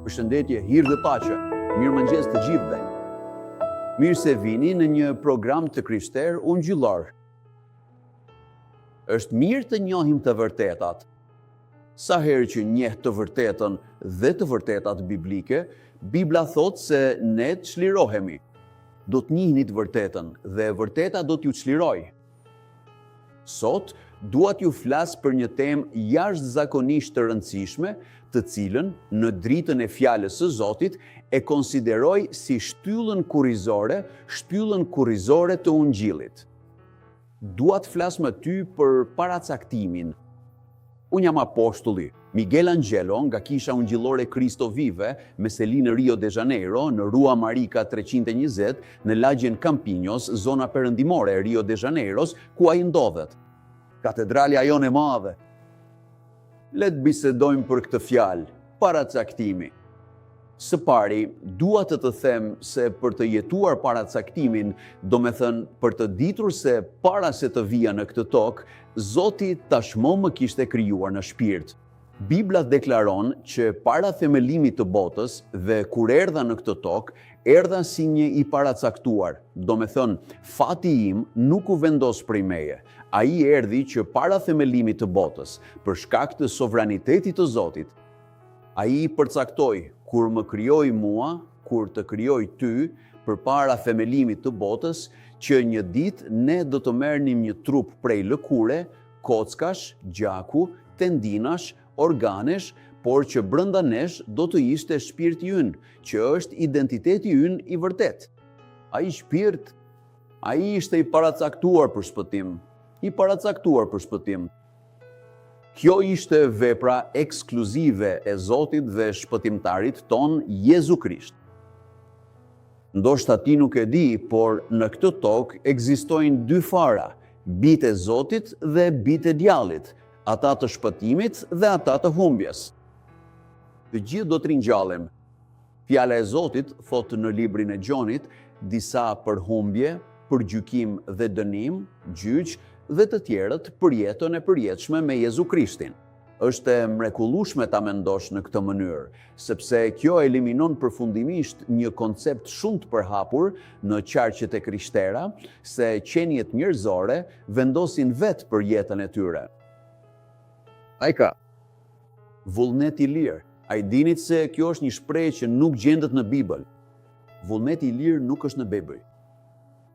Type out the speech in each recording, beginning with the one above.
Përshëndetje, hir dhe paqe. Mirëmëngjes të gjithëve. Mirë se vini në një program të krishterë ungjillor. Është mirë të njohim të vërtetat. Sa herë që njeh të vërtetën dhe të vërtetat biblike, Bibla thotë se ne çlirohemi. Do të njihni të vërtetën dhe e vërteta do t'ju çlirojë. Sot, dua t'ju flas për një temë jashtëzakonisht të rëndësishme, të cilën, në dritën e Fjalës së Zotit, e konsideroj si shtyllën kurrizore, shtyllën kurrizore të Ungjillit. Dua të flas me ty për paracaktimin. Unë jam apostulli, Miguel Angelo nga Kisha Ungjillore Cristo Vive, me seli në Rio de Janeiro, në Rua Marika 320, në lagjen Campinhos, zona perëndimore e Rio de Janeiros, ku ai ndodhet. Katedralja jonë e madhe. Le të bisedojmë për këtë fjalë, paracaktimi. Së pari, dua të të them se për të jetuar paracaktimin, domethënë për të ditur se para se të vija në këtë tokë, Zoti tashmë më kishte krijuar në shpirt. Bibla deklaron që para themelimit të botës dhe kur erdha në këtë tokë, erdha si një i paracaktuar, domethënë fati im nuk u vendos prej meje, ai erdhi që para themelimit të botës, për shkak të sovranitetit të Zotit. Ai përcaktoi, kur më krijoi mua, kur të krijoi ty, përpara themelimit të botës, që një ditë ne do të merrnim një trup prej lëkure, kockash, gjaku, tendinash, organesh, por që brenda nesh do të ishte shpirti ynë, që është identiteti ynë i vërtetë. Ai shpirt, ai ishte i paracaktuar për shpëtim, i paracaktuar për shpëtim. Kjo ishte vepra ekskluzive e Zotit dhe Shpëtimtarit tonë Jezu Krisht. Ndoshta ti nuk e di, por në këtë tokë ekzistojnë dy fara, bijtë e Zotit dhe bijtë e djallit, ata të shpëtimit dhe ata të humbjes. Të gjithë do të ringjallen. Fjala e Zotit thotë në librin e Gjonit, disa për humbje, për gjykim dhe dënim, gjyq, dhe të tjerët për jetën e përjetshme me Jezu Krishtin. Është e mrekullueshme ta mendosh në këtë mënyrë, sepse kjo eliminon përfundimisht një koncept shumë të përhapur në qarqet e krishtera, se qeniet njerëzore vendosin vetë për jetën e tyre. Ai ka vullnet i lirë. A e dinit se kjo është një shprehje që nuk gjendet në Bibël? Vullneti i lirë nuk është në Bibël.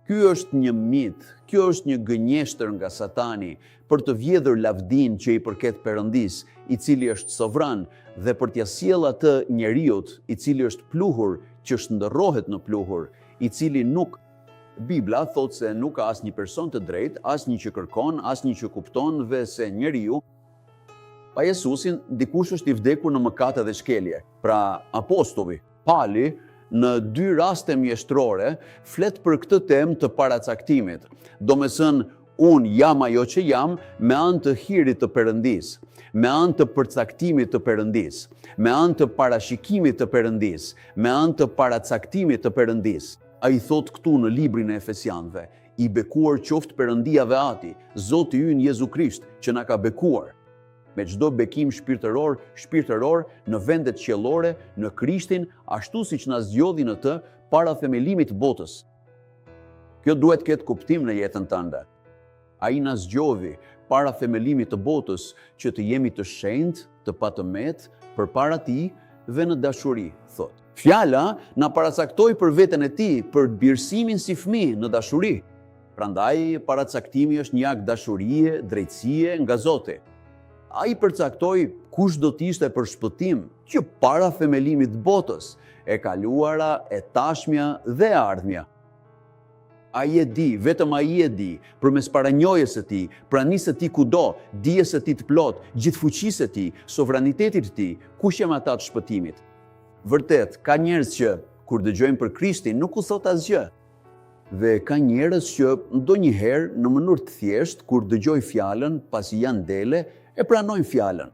Ky është një mit, kjo është një gënjeshtër nga Satani për të vjedhur lavdinë që i përket Perëndisë, i cili është sovran, dhe për t'ia sjellë atë njeriut, i cili është pluhur që shndërrohet në pluhur, i cili nuk Bibla thotë se nuk ka asnjë person të drejtë, asnjë që kërkon, asnjë që kupton dhe se njeriu pa Jezusin dikush është i vdekur në mëkate dhe shkelje. Pra, apostulli Pali në dy raste mjeshtërore flet për këtë temë të paracaktimit. Domethënë, unë jam ajo që jam me anë të hirit të Perëndisë, me anë të përcaktimit të Perëndisë, me anë të parashikimit të Perëndisë, me anë të paracaktimit të Perëndisë. Ai thotë këtu në librin e Efesianëve, I bekuar qoftë Perëndia dhe Ati, Zoti ynë Jezu Krisht, që na ka bekuar me çdo bekim shpirtëror, shpirtëror në vendet qiellore në Krishtin, ashtu siç na zgjodhi në të para themelimit të botës. Kjo duhet të ketë kuptim në jetën tënde. Ai na zgjodhi para themelimit të botës që të jemi të shenjtë, të patëmetë, përpara tij dhe në dashuri, thotë. Fjala na paracaktoi për veten e tij, për birësimin si fëmijë në dashuri. Prandaj paracaktimi është një akt dashurie, drejtësie nga Zoti. Ai përcaktoi kush do të ishte për shpëtim që para themelimit të botës, e kaluara, e tashmja dhe e ardhmja. Ai e di, vetëm ai e di, përmes paranjohjes së tij, pranisë së tij kudo, dijes së tij të plotë, gjithëfuqisë së tij, sovranitetit të tij, kush janë ata të shpëtimit. Vërtet, ka njerëz që, kur dëgjojnë për Krishtin, nuk u thotë asgjë. Dhe ka njerëz që, ndonjëherë, në mënyrë të thjeshtë, kur dëgjojnë fjalën, pasi janë dele, e pranojnë fjalën.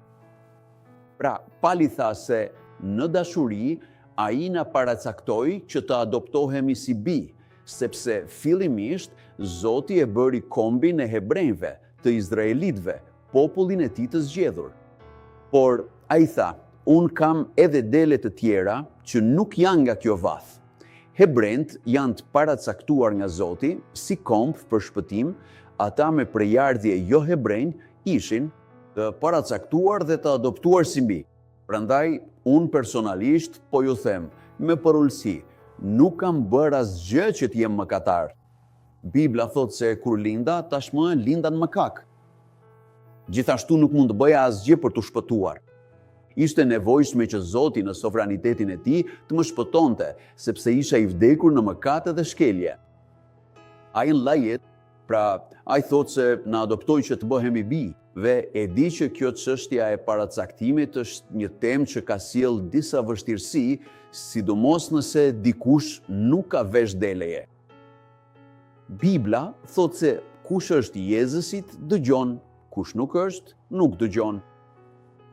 Pra, Pali tha se, në dashuri, ai na paracaktoi që të adoptohemi si bij, sepse fillimisht Zoti e bëri kombin e hebrenjve, të izraelitëve, popullin e tij të zgjedhur. Por, ai tha, Unë kam edhe dele të tjera që nuk janë nga kjo vathë. Hebrenjtë janë të paracaktuar nga Zoti si komb për shpëtim, ata me prejardhje johebrenj ishin të paracaktuar dhe të adoptuar si bij. Prandaj, unë personalisht po ju them, me përulësi, nuk kam bërë asgjë që të jem mëkatar. Bibla thotë se kur linda, tashmë linda në mëkat. Gjithashtu nuk mund të bëja asgjë për t'u shpëtuar. Ishte e nevojshme që Zoti në sovranitetin e tij të më shpëtonte, sepse isha i vdekur në mëkate dhe shkelje. Ai në lajet, pra ai thotë se na adoptoi që të bëhemi bij, dhe e di që kjo çështja e paracaktimit është një temë që ka sjellë disa vështirësi, sidomos nëse dikush nuk ka vesh deleje. Bibla thotë se kush është i Jezusit dëgjon, kush nuk është, nuk dëgjon.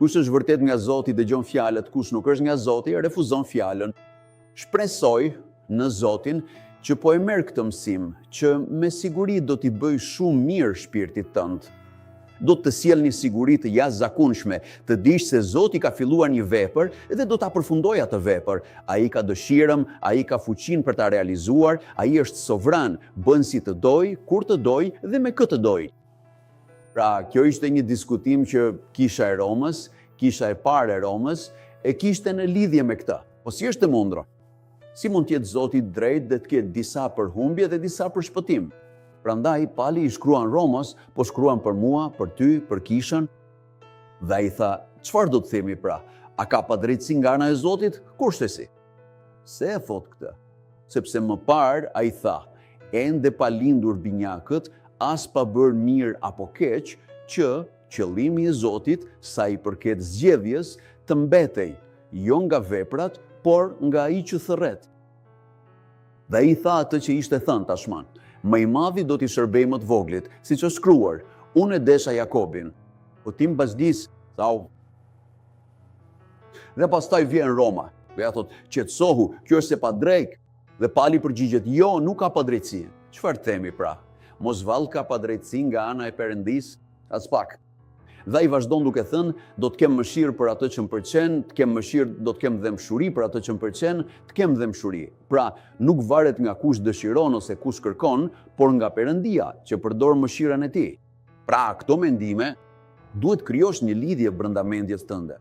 Kush është vërtet nga Zoti dëgjon fjalët, kush nuk është nga Zoti refuzon fjalën. Shpresoj në Zotin që po e merr këtë mësim, që me siguri do t'i bëjë shumë mirë shpirtit tënd. Do të të sjellë një siguri të jashtëzakonshme, të dish se Zoti ka filluar një vepër dhe do ta përfundojë atë vepër. Ai ka dëshirën, ai ka fuqinë për ta realizuar, ai është sovran, bën si të dojë, kur të dojë dhe me kë të dojë. Pra, kjo ishte një diskutim që Kisha e Romës, Kisha e parë e Romës, e kishte në lidhje me këtë. Po si është e mundur? Si mund të jetë Zoti i drejtë dhe të ketë disa për humbje dhe disa për shpëtim? Prandaj, Pali i shkruan Romës, po shkruan për mua, për ty, për kishën. Dhe ai tha, çfarë do të themi pra? A ka padrejtësi nga ana e Zotit? Kurrsesi. Pse e thotë këtë? Sepse më parë ai tha, ende pa lindur binjakët, as pa bërë mirë apo keq, që Qëllimi i Zotit, sa i përket zgjedhjes, të mbetej, jo nga veprat, por nga ai që thërret. Dhe ai tha atë që ishte thënë tashmë, Më i madhi do t'i shërbejë më të voglit, siç është shkruar, Unë e desha Jakobin, po ti më bezdise, Esaun. Dhe pastaj vjen Roma, dhe ia thotë, qetësohu, kjo është e padrejtë. Dhe Pali përgjigjet, jo, nuk ka padrejtësi. Çfarë themi pra? Mos vallë ka padrejtësi nga ana e Perëndisë? Aspak. Dhe ai vazhdon duke thënë, do të kem mëshirë për atë që më pëlqen, të kem mëshirë, do të kem dhembshuri për atë që më pëlqen, të kem dhembshuri. Pra, nuk varet nga kush dëshiron ose kush kërkon, por nga Perëndia, që përdor mëshirën e tij. Pra, këto mendime duhet të krijosh një lidhje brenda mendjes tënde.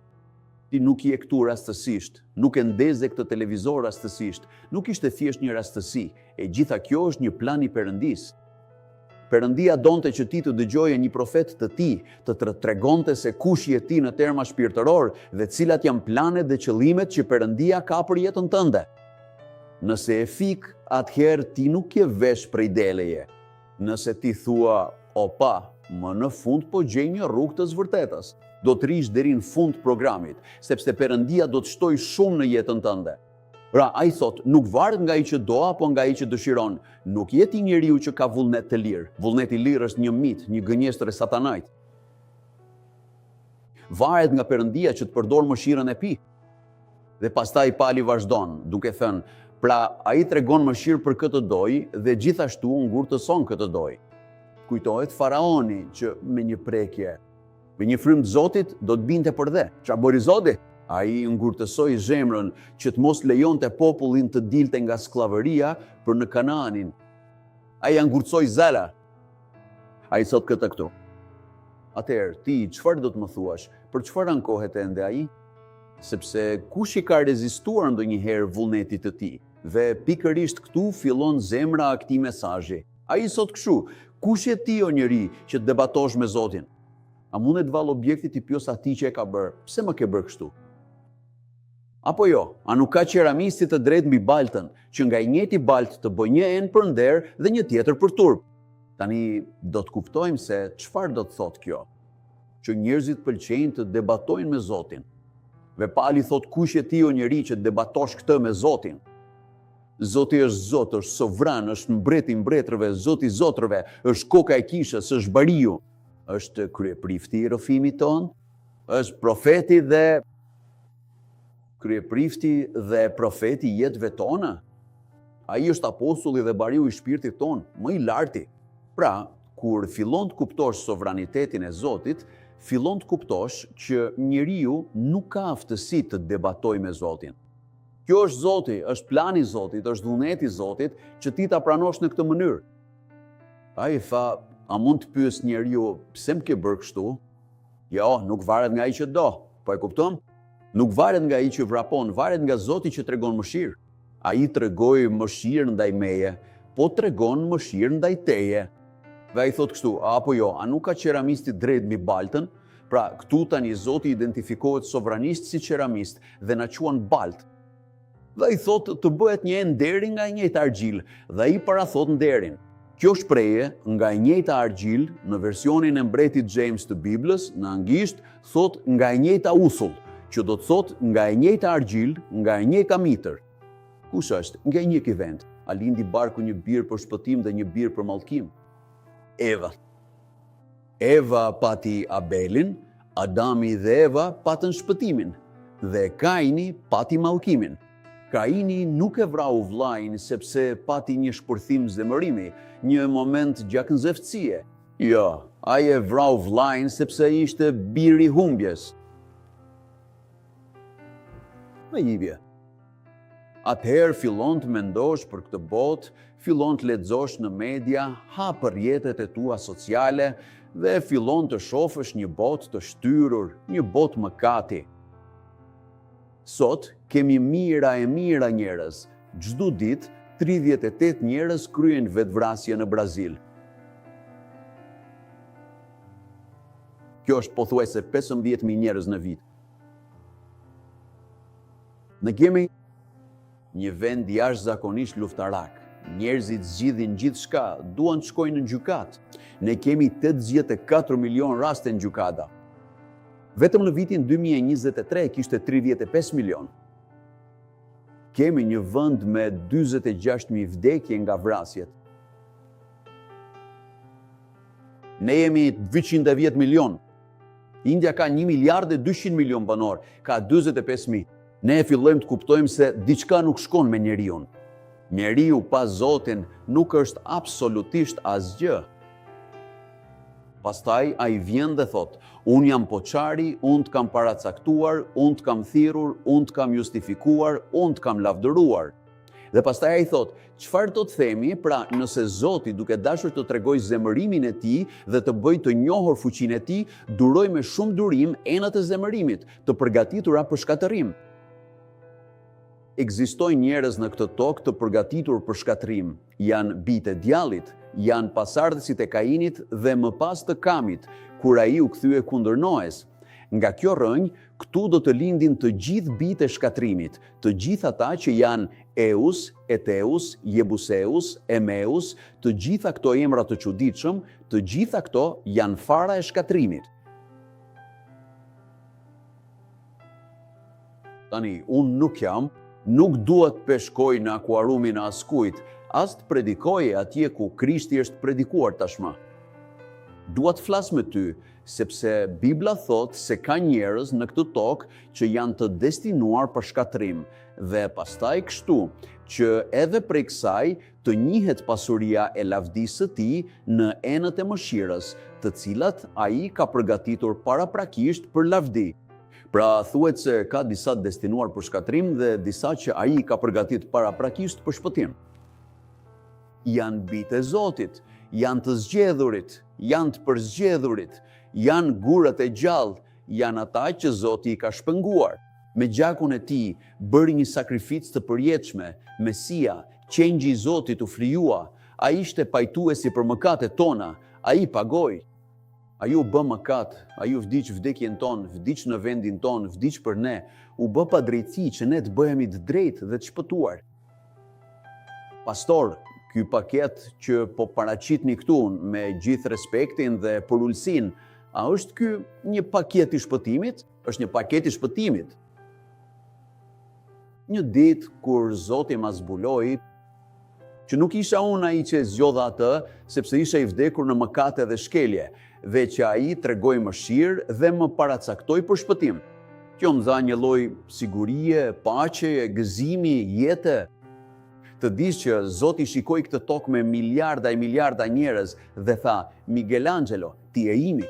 Ti nuk je këtu rastësisht, nuk e ndeze këtë televizor rastësisht, nuk ishte thjesht një rastësi, e gjitha kjo është një plan i Perëndisë. Perëndia donte që ti të dëgjoje një profet të tij, të të tregonte se kush je ti në terma shpirtërorë dhe cilat janë planet dhe qëllimet që Perëndia ka për jetën tënde. Nëse e fik, atëherë ti nuk je vesh prej deleje. Nëse ti thua, opa, më në fund po gjej një rrugë të së vërtetës, do të rrish deri në fund të programit, sepse Perëndia do të shtojë shumë në jetën tënde. Pra, ai thotë, nuk varet nga ai që do apo nga ai që dëshiron. Nuk je ti njeriu që ka vullnet të lirë. Vullneti i lirë është një mit, një gënjeshtër e satanait. Varet nga Perëndia që të përdorë mëshirën e tij. Dhe pastaj Pali vazhdon, duke thënë, pra, ai tregon mëshirë për kë të dojë dhe gjithashtu ngurtëson kë të dojë. Kujtohet faraoni që me një prekje Me një frymë të Zotit do të binte përdhe. Çfarë bëri Zoti? Ai ngurtësoi zemrën që të mos lejonte popullin të dilte nga skllavëria për në Kanaanin. Ai ia ngurtësoi zemrën. Ai thotë këtë këtu. Atëherë, ti çfarë do të më thuash? Për çfarë ankohet ende ai? Sepse kush i ka rezistuar ndonjëherë vullnetit të tij? Dhe pikërisht këtu fillon zemra e këtij mesazhi. Ai thotë kështu, kush je ti o njeri që të debatosh me Zotin? A mundet vallë objekti t'i pyesë atij që e ka bërë, pse më ke bërë kështu? Apo jo, a nuk ka qeramisti të drejtë mbi baltën, që nga i njëjti baltë të bëjë një enë për nder dhe një tjetër për turp? Tani do të kuptojmë se çfarë do të thotë kjo. Që njerëzit pëlqejnë të debatojnë me Zotin. Dhe Pali thotë kush je ti o njeri që të debatosh këtë me Zotin? Zoti është Zot, është sovran, është mbret i mbretërve, Zot i zotërve, është koka e kishës, është bariu, është kryeprifti i rrëfimit tonë, është profeti dhe kryeprifti dhe profeti i jetëve tona. Ai është apostulli dhe bariu i shpirtit tonë, më i larti. Pra, kur fillon të kuptosh sovranitetin e Zotit, fillon të kuptosh që njeriu nuk ka aftësi të debatojë me Zotin. Kjo është Zoti, është plani i Zotit, është vullneti i Zotit që ti ta pranosh në këtë mënyrë. Ai tha, a mund të pyesë njeriu pse më ke bërë kështu? Jo, nuk varet nga ai që do. Po e kupton? Nuk varet nga ai që vrapon, varet nga Zoti që tregon mëshirë. Ai tregoi mëshirë ndaj meje, po tregon mëshirë ndaj teje. Dhe ai thotë kështu, apo jo, a nuk ka qeramisti drejt mbi baltën? Pra, këtu tani Zoti identifikohet sovranisht si qeramist dhe na quan baltë. Dhe ai thotë të bëhet një enë nderi nga e njëjta argjilë dhe ai parathotë nderin. Kjo shprehje, nga e njëjta argjilë, në versionin e mbretit James të Biblës, në anglisht, thotë nga e njëjta uthull, që do të thotë nga e njëjta argjilë, nga e njëjta mitër. Kush është? Nga i njëjti vend. A lindi barku një bir për shpëtim dhe një bir për mallkim? Eva. Eva pati Abelin, Adami dhe Eva patën shpëtimin dhe Kaini pati mallkimin. Kaini nuk e vrau vëllain sepse pati një shpërthim zemërimi, një moment gjaknxehtësie. Jo, ai e vrau vëllain sepse ishte bir i humbjes. Me jivje. Atëherë fillon të mendosh për këtë botë, fillon të lexosh në media, hap rrjetet e tua sociale dhe fillon të shofësh një botë të shtyrur, një botë mëkati. Sot kemi mijëra e mijëra njerëz, çdo ditë 38 njerëz kryejnë vetëvrasje në Brazil. Kjo është pothuajse 15.000 njerëz në vit. Ne kemi një vend jashtëzakonisht luftarak. Njerëzit zgjidhin gjithçka, duan të shkojnë në gjykatë. Ne kemi 84 milion raste në gjykata. Vetëm në vitin 2023 kishte 35 milion. Kemi një vend me 46.000 vdekje nga vrasjet. Ne jemi 210 milion. India ka 1 miliard e 200 milion banorë, ka 45.000. Ne e fillojmë të kuptojmë se diçka nuk shkon me njeriun. Njeriu pa Zotin nuk është absolutisht asgjë. Pastaj ai vjen dhe thotë, unë jam poçari, unë të kam paracaktuar, unë të kam thirrur, unë të kam justifikuar, unë të kam lavdëruar. Dhe pastaj ai thotë, çfarë do të themi, pra nëse Zoti duke dashur të tregojë zemërimin e tij dhe të bëjë të njohur fuqinë e tij, duroi me shumë durim enët e zemërimit, të përgatitura për shkatërrim. Ekzistojnë njerëz në këtë tokë të përgatitur për shkatërrim. Janë bijtë e djallit, janë pasardhësit e Kainit dhe më pas të Kamit, kur ai u kthye kundër Noes. Nga kjo rrënjë, këtu do të lindin të gjithë bijtë e shkatërrimit, të gjithë ata që janë Eus, Eteus, Jebuseus, Emeus, të gjitha këto emra të çuditshëm, të gjitha këto janë fara e shkatërrimit. Tani, unë nuk jam, nuk dua të peshkoj në akuarumin e askujt, as të predikoj atje ku Krishti është predikuar tashmë. Dua të flas me ty, sepse Bibla thotë se ka njerëz në këtë tokë që janë të destinuar për shkatërrim, dhe pastaj kështu, që edhe prej kësaj të njihet pasuria e lavdisë së tij në enët e mëshirës, të cilat ai ka përgatitur paraprakisht për lavdi. Pra, thuhet se ka disa të destinuar për shkatërrim dhe disa që ai i ka përgatit paraprakisht për shpëtim. Janë bijtë e Zotit, janë të zgjedhurit, janë të përzgjedhurit, janë gurët e gjallë, janë ata që Zoti i ka shpenguar. Me gjakun e tij bëri një sakrificë të përjetshme, Mesia, qengji i Zotit u flijua, ai ishte pajtuesi për mëkatet tona, ai pagoi. Ai u bë mëkat, ai u vdiq vdekjen tonë, vdiq në vendin tonë, vdiq për ne, u bë padrejtësi që ne të bëhemi të drejtë dhe të shpëtuar. Pastor, ky paket që po paraqitni këtu me gjithë respektin dhe përulësinë, a është ky një paket i shpëtimit? Është një paket i shpëtimit. Një ditë kur Zoti ma zbuloi që nuk isha unë ai që e zgjodha atë, sepse isha i vdekur në mëkate dhe shkelje, dhe që ai tregoi mëshirë dhe më paracaktoi për shpëtim. Kjo më dha një lloj sigurie, paqeje, gëzimi, jete. Të dish që Zoti shikoi këtë tokë me miliarda e miliarda njerëz dhe tha, Miguelangelo, ti je imi.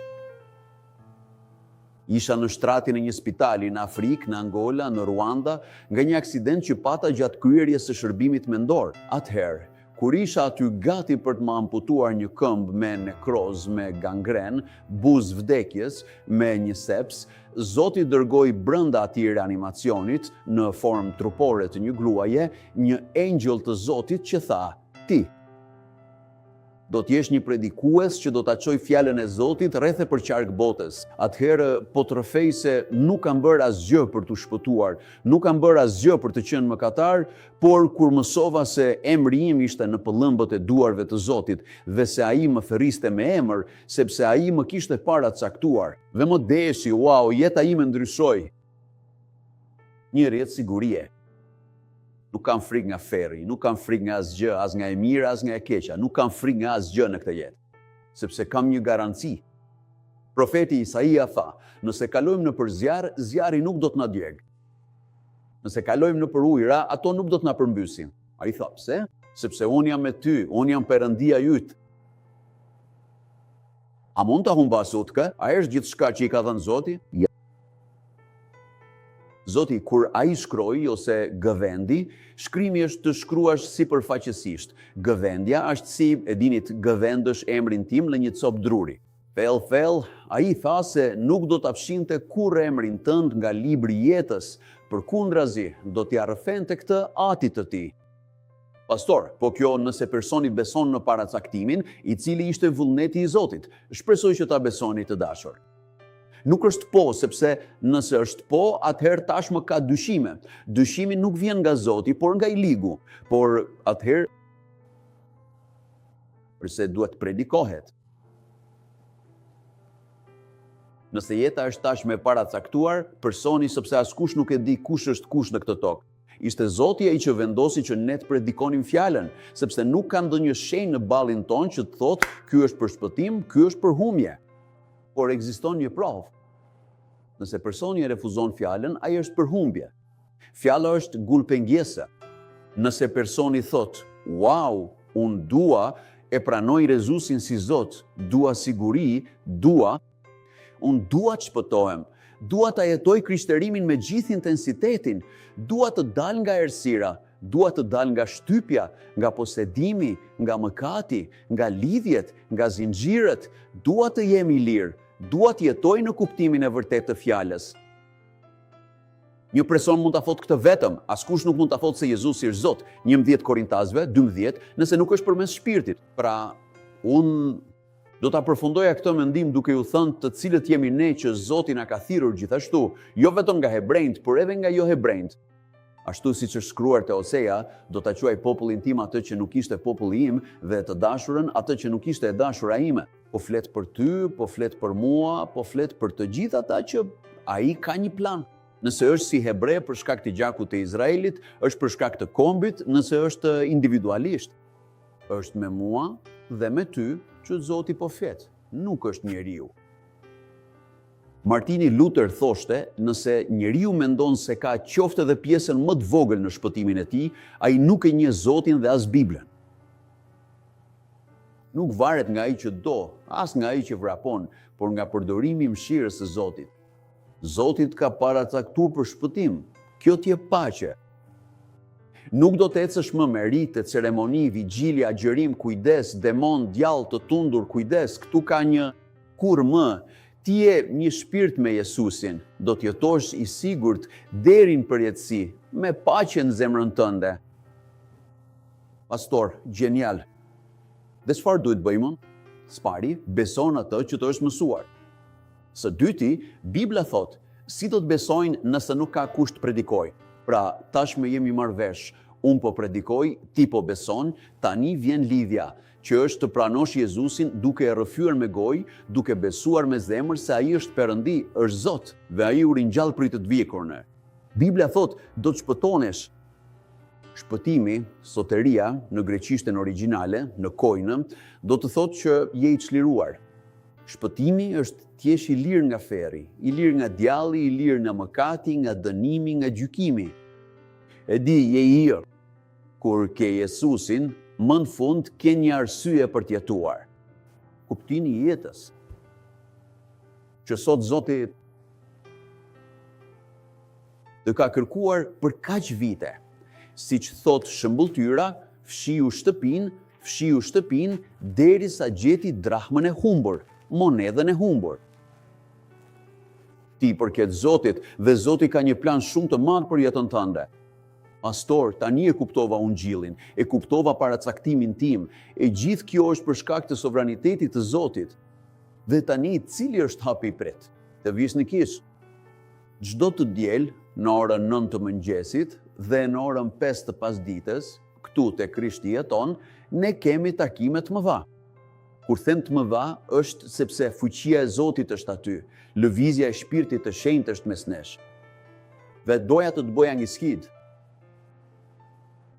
Isha në shtratin e një spitali në Afrikë, në Angola, në Ruanda, nga një aksident që pata gjatë kryerjes së shërbimit mendor. Atëherë, kur isha aty gati për të më amputuar një këmbë me nekrozë, me gangrenë, buzë vdekjes, me një sepsë, Zoti dërgoi brenda atij reanimacionit, në formë trupore të një gruaje, një engjëll të Zotit që tha, Ti. Do të jesh një predikues që do ta çojë fjalën e Zotit rreth e përqark botës. Atëherë po të rrëfej se nuk kam bërë asgjë për t'u shpëtuar, nuk kam bërë asgjë për të qenë mëkatar, por kur mësova se emri im ishte në pëllëmbët e duarve të Zotit dhe se Ai më thërriste me emër, sepse Ai më kishte paracaktuar. Dhe më deshi, uau, jeta ime ndryshoi. Një rrjet sigurie. Nuk kam frikë nga ferri, nuk kam frikë nga asgjë, as nga e mira, as nga e keqja, nuk kam frikë nga asgjë në këtë jetë, sepse kam një garanci. Profeti Isaia tha, nëse kalojmë nëpër zjarr, zjarri nuk do të na djegë. Nëse kalojmë nëpër ujëra, ato nuk do të na përmbysin. Ai tha, pse? Sepse unë jam me ty, unë jam Perëndia yt. A mund ta humbasë utkë? A është gjithçka që i ka dhënë Zoti? Ja. Zoti, kur ai shkroi ose gëdhendi, shkrimi është të shkruash sipërfaqësisht. Gëdhendja është si, e dini, të gëdhendësh emrin tim në një copë druri. Thellë thellë, ai tha se nuk do ta fshinte kurrë emrin tënd nga libri i jetës, përkundrazi, do t'ia rrëfente këtë atit të tij. Pastor, po kjo nëse personi beson në paracaktimin, i cili ishte vullneti i Zotit. Shpresoj që ta besoni të dashur. Nuk është po, sepse nëse është po, atëherë tashmë ka dyshime. Dyshimi nuk vjen nga Zoti, por nga i ligu. Por atëherë përse duhet të predikohet? Nëse jeta është tashmë e paracaktuar, personi sepse askush nuk e di kush është kush në këtë tokë. Ishte Zoti ai që vendosi që ne të predikonim fjalën, sepse nuk ka ndonjë shenjë në ballin tonë që të thotë ky është për shpëtim, ky është për humbje. Por ekziston një provë. Nëse personi e refuzon fjalën, ai është për humbje. Fjala është gulpengjese. Nëse personi thotë, "Wow, unë dua, e pranoj Jezusin si Zot, dua siguri, dua, Unë dua të shpëtohem, dua ta jetoj krishterimin me gjithë intensitetin, dua të dal nga errësira, dua të dal nga shtypja, nga posedimi, nga mëkati, nga lidhjet, nga zinxhirët, dua të jem i lirë, dua të jetoj në kuptimin e vërtetë të fjalës. Një person mund ta thotë këtë vetëm, askush nuk mund ta thotë se Jezusi është Zot, 11 Korintasve, 12, nëse nuk është përmes Shpirtit. Pra, unë Do ta përfundoja këtë mendim duke ju thënë të cilët jemi ne që Zoti na ka thirrur gjithashtu, jo vetëm nga hebrenjtë, por edhe nga johebrenjtë. Ashtu siç është shkruar te Osea, do ta quaj popullin tim atë që nuk ishte populli im dhe të dashurën atë që nuk ishte e dashura ime. Po flet për ty, po flet për mua, po flet për të gjithë ata që ai ka një plan. Nëse është si hebre për shkak të gjakut të Izraelit, është për shkak të kombit, nëse është individualisht. Është me mua dhe me ty që Zoti po flet, nuk është njeriu. Martini Luther thoshte, nëse njeriu mendon se ka qoftë edhe pjesën më të vogël në shpëtimin e tij, ai nuk e njeh Zotin dhe as Biblën. Nuk varet nga ai që do, as nga ai që vrapon, por nga përdorimi i mëshirës së Zotit. Zoti të ka paracaktuar për shpëtim. Kjo të jep paqe. Nuk do të ecësh më me rite, ceremoni, vigjilje, agjërim, kujdes, demon, djall të tundur, kujdes, këtu ka një kurrë më. Ti je një shpirt me Jezusin, do të jetosh i sigurt deri në përjetësi, me paqe në zemrën tënde. Pastor, gjenial. Dhe çfarë duhet të bëjmë? Së pari, beson atë që të është mësuar. Së dyti, Bibla thotë, Si do të besojnë nëse nuk ka kush të predikojë? Pra, tashmë jemi marrë vesh, unë po predikoj, ti po beson, tani vjen lidhja, që është të pranosh Jezusin duke e rrëfyer me gojë, duke besuar me zemër se Ai është Perëndi, është Zot, dhe Ai u ringjall prej të vdekurve. Bibla thotë, do të shpëtonesh. Shpëtimi, soteria, në greqishten origjinale, në koinë, do të thotë që je i çliruar. Shpëtimi është të jesh i lirë nga ferri, i lirë nga djalli, i lirë nga mëkati, nga dënimi, nga gjykimi. E di, je i lirë. Kur ke Jezusin, më në fund ke një arsye për të jetuar. Kuptimi i jetës. Që sot Zoti. Të ka kërkuar për kaq vite. Siç thotë shëmbëlltyra, fshiu shtëpinë, fshiu shtëpinë derisa gjeti drahmën e humbur, monedhën e humbur. Ti i përket Zotit dhe Zoti ka një plan shumë të madh për jetën tënde. Pastor, tani e kuptova ungjillin, e kuptova paracaktimin tim, e gjithë kjo është për shkak të sovranitetit të Zotit. Dhe tani, cili është hapi i tretë? Të vish në kishë. Çdo të diel, në orën 9 të mëngjesit dhe në orën 5 të pasdites, këtu te Krishti jeton, ne kemi takime të mëdha. Kur them të mëdha, është sepse fuqia e Zotit është aty, lëvizja e Shpirtit të Shenjtë është mes nesh. Dhe doja të të bëja një sfidë.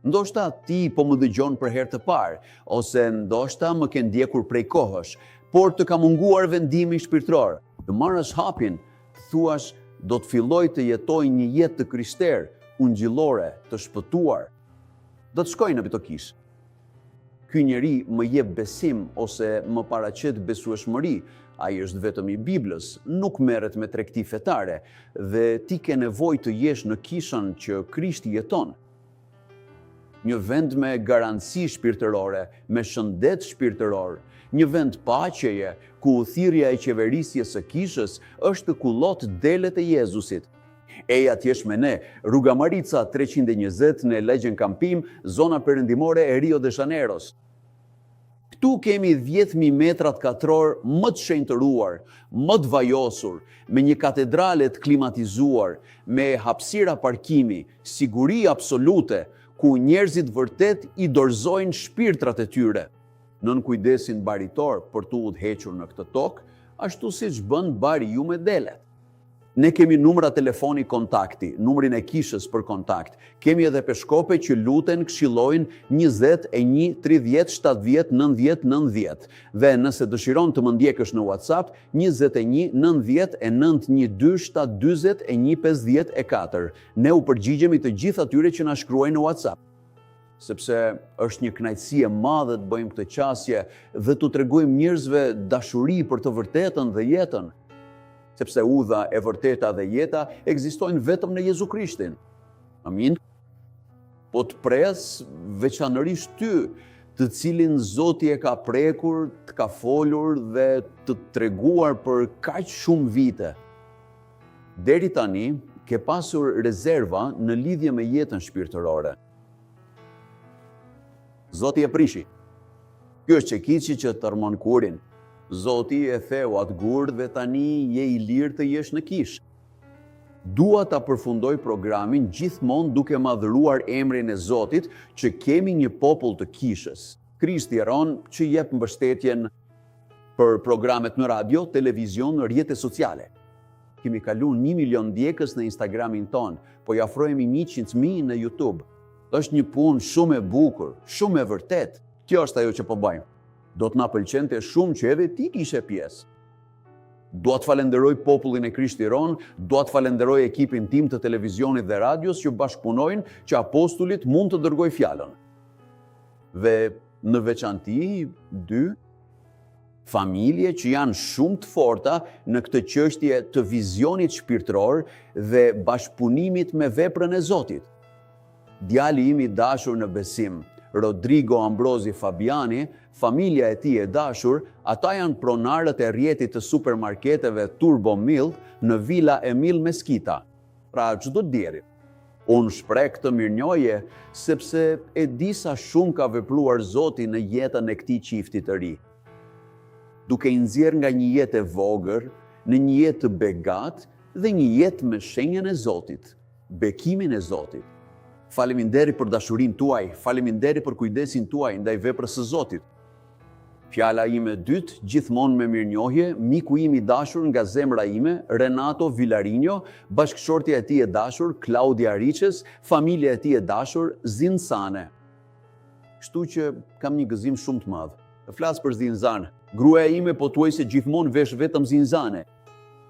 Ndoshta ti po më dëgjon për herë të parë, ose ndoshta më ke ndjekur prej kohësh, por të ka munguar vendimi shpirtëror. Të marrësh hapin, të thuash do të filloj të jetoj një jetë të krishterë, ungjillore, të shpëtuar. Do të shkoj në këtë kishë. Ky njeri më jep besim ose më paraqet besueshmëri, ai është vetëm i Biblës, nuk merret me tregti fetare dhe ti ke nevojë të jesh në kishën që Krishti jeton. Një vend me garanci shpirtërore, me shëndet shpirtëror, një vend paqeje ku thirrja e qeverisjes së kishës është të kullotë delet e Jezusit. Eja të jesh me ne, Rruga Marica 320 në lagjen Campim, zona perëndimore e Rio de Janeiros. Këtu kemi 10.000 metrat katror më të shenjtëruar, më të vajosur, me një katedrale të klimatizuar, me hapësira parkimi, siguri absolute, ku njerëzit vërtet i dorëzojnë shpirtrat e tyre. Nën kujdesin baritor për të udhëhequr në këtë tokë, ashtu siç bën bariu me delet. Ne kemi numra telefoni kontakti, numrin e kishës për kontakt. Kemi edhe peshkope që luten, këshillojnë 21 30 70 90 90. Dhe nëse dëshiron të më ndjekësh në WhatsApp, 21 99 12 7 41 54. Ne u përgjigjemi të gjithë atyre që na shkruajnë në WhatsApp sepse është një kënaqësi e madhe të bëjmë këtë qasje dhe t'u tregojmë njerëzve dashuri për të vërtetën dhe jetën sepse udha e vërteta dhe jeta ekzistojnë vetëm në Jezu Krishtin. Amin. Po të pres veçanërisht ty, të cilin Zoti e ka prekur, të ka folur dhe të treguar për kaq shumë vite. Deri tani, ke pasur rezerva në lidhje me jetën shpirtërore. Zoti e prishi. Ky është çekiçi që thërrmon gurin. Zoti e theu atë gur dhe tani je i lirë të jesh në kishë. Dua ta përfundoj programin gjithmonë duke madhëruar emrin e Zotit që kemi një popull të kishës. Krishti jeton që jep mbështetjen për programet në radio, televizion, rrjete sociale. Kemi kaluar 1 milion ndjekës në Instagramin tonë, po i afrohemi 100.000 në YouTube. Është një punë shumë e bukur, shumë e vërtetë. Kjo është ajo që po bëjmë. Do të na pëlqente shumë që edhe ti të ishe pjesë. Dua të falenderoj popullin e Krishti Jeton, dua të falenderoj ekipin tim të televizionit dhe radios që bashkëpunojnë që apostullit mund të dërgoj fjalën. Dhe në veçanti, dy familje që janë shumë të forta në këtë çështje të vizionit shpirtëror dhe bashkëpunimit me veprën e Zotit. Djali im i dashur në besim, Rodrigo Ambrosi Fabiani, familja e tij e dashur, ata janë pronarët e rrjetit të supermarketeve Turbo Mil në Vila Emil Mesquita. Pra, çdo diel. Unë shpreh këtë mirënjohje sepse e di sa shumë ka vepruar Zoti në jetën e këtij çifti të ri. Duke i nxjerrë nga një jetë e vogël në një jetë të begatë dhe një jetë me shenjën e Zotit, bekimin e Zotit. Faleminderit për dashurinë tuaj, faleminderit për kujdesin tuaj ndaj veprës së Zotit. Fjala ime e dytë, gjithmonë me mirënjohje, miku im i dashur nga zemra ime, Renato Vilarinho, bashkëshortja e tij e dashur, Claudia Riches, familja e tij e dashur, Zinsane. Kështu që kam një gëzim shumë të madh. Të flas për Zinzane. Gruaja ime pothuajse gjithmonë vesh vetëm Zinzane,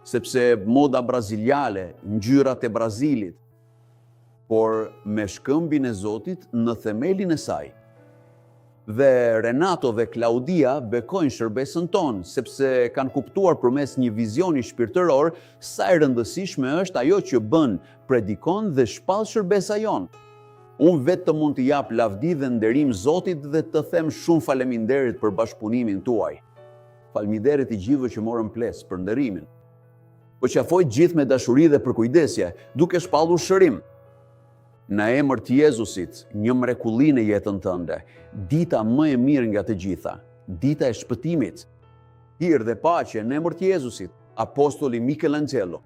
sepse moda braziliane, ngjyrat e Brazilit, por me shkëmbin e Zotit në themelin e saj. Dhe Renato dhe Claudia bekojnë shërbesën tonë, sepse kanë kuptuar përmes një vizioni shpirtëror sa e rëndësishme është ajo që bën, predikon dhe shpall shërbesa jonë. Unë vetëm mund t'i jap lavdi dhe nderim Zotit dhe të them shumë faleminderit për bashkëpunimin tuaj. Faleminderit të gjithëve që morën pjesë për nderimin. Përqafoj gjithë me dashuri dhe përkujdesje, duke shpallur shërim. Në emër të Jezusit, një mrekulli në jetën tënde, dita më e mirë nga të gjitha, dita e shpëtimit. Hir dhe paqe në emër të Jezusit, apostoli Michelangelo.